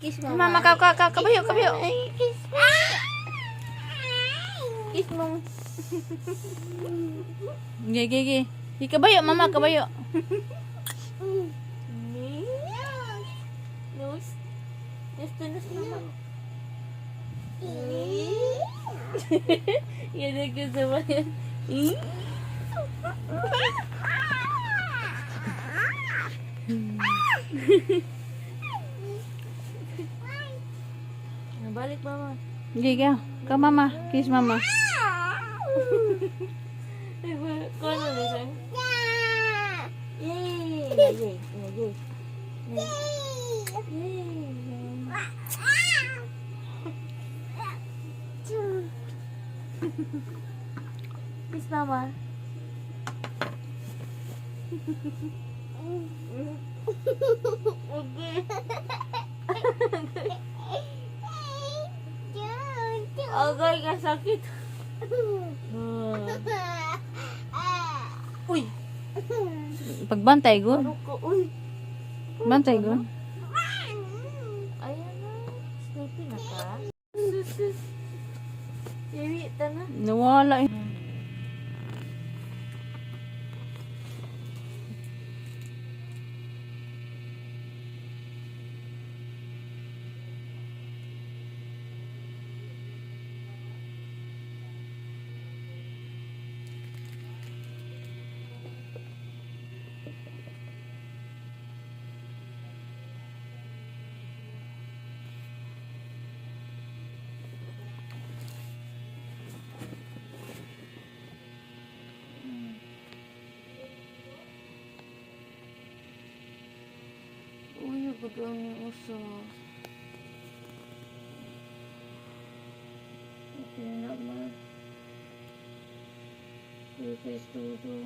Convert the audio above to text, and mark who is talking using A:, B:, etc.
A: Kiss mama.
B: Mama, ka, ka, ka, kabayo, kabayo.
A: Ay, kiss. Kiss mo.
B: Gigi, gigi. Kabayo, mama, kabayo.
A: Nose. Nose to nose, mama. Yan ang gusto mo yan. Balik, mama.
B: Gigi, ka, mama. Kiss mama.
A: Kuha na ulit, sir. Yay! Yay! Yay! Yay! Yay! Kiss mama. Okay. Agay ka sakit. Uy!
B: Pagbantay, go.
A: Ano ko? Uy!
B: Bantay, go.
A: Ayan na. Sleepy na ka? Sus, sus. Yawi, tana.
B: Nawala eh.
A: Uy, gud ni uso. Okay na ma. Uy, kay studio.